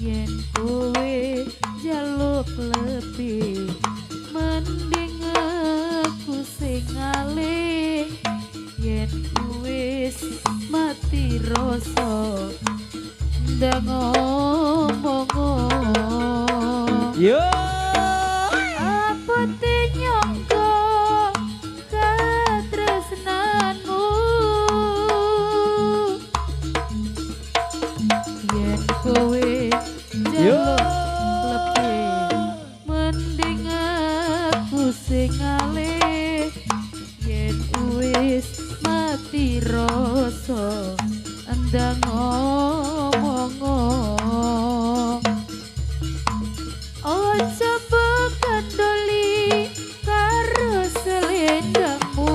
Yen kowe njaluk lebih mending aku sing ngalih. Yen wis mati rasa ndang ngomong. Yo apa nyangka katresnanmu. Yen kowe njaluk lebih mending aku sing ngalih. Yen wis mati rasa endang ngomong. Ojo bekandoli karo selendangmu.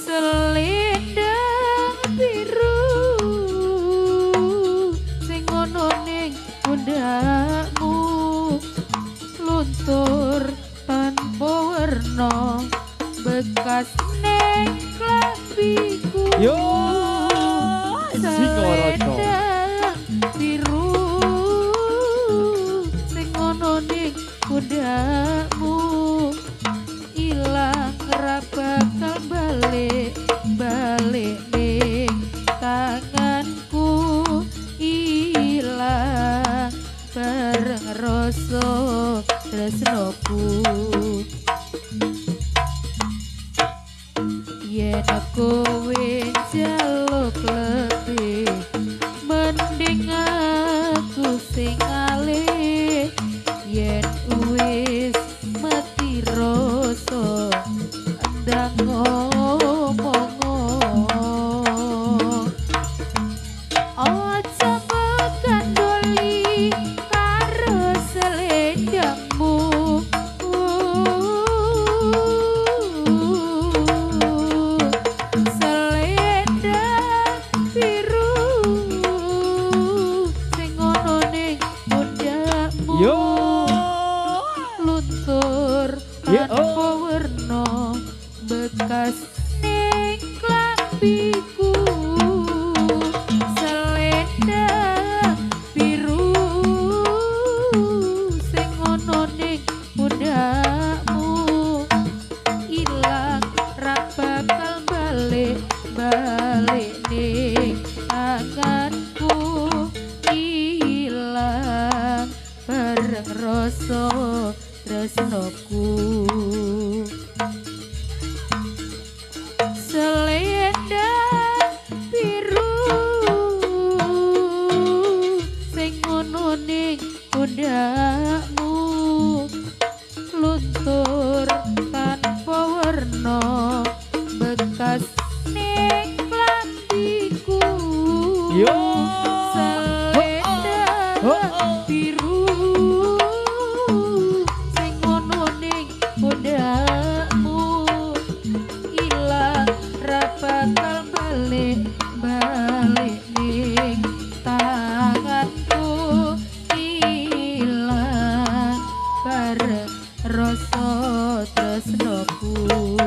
Selendang biru sing ono ning pundakmu luntur tanpa werna bekas ning klambiku. Yo Singaraja. Selendang biru sing ono ning pundakmu ilang ra bakal balik balik ning tanganku, ilang bareng rasa tresnoku. Yen kowe njaluk lebih mending aku sing ngalih. Yen wis mati rasa endang ngomong. Ojo bekandoli karo selendangmu. Selendang biru sing ono ning pundakmu Yo luntur tanpa werna bekas ning klambiku. Selendang biru sing ono ning pundakmu ilang ra bakal balik balik ning tanganku, ilang bareng rasa tresnoku. Selendang biru sing ono ning pundakmu luntur tanpa werna bekas ning klambiku. Yo Selendang biru sing ono ning pundakmu ilang ra bakal balik balik ning tanganku, ilang bareng rasa tresnoku.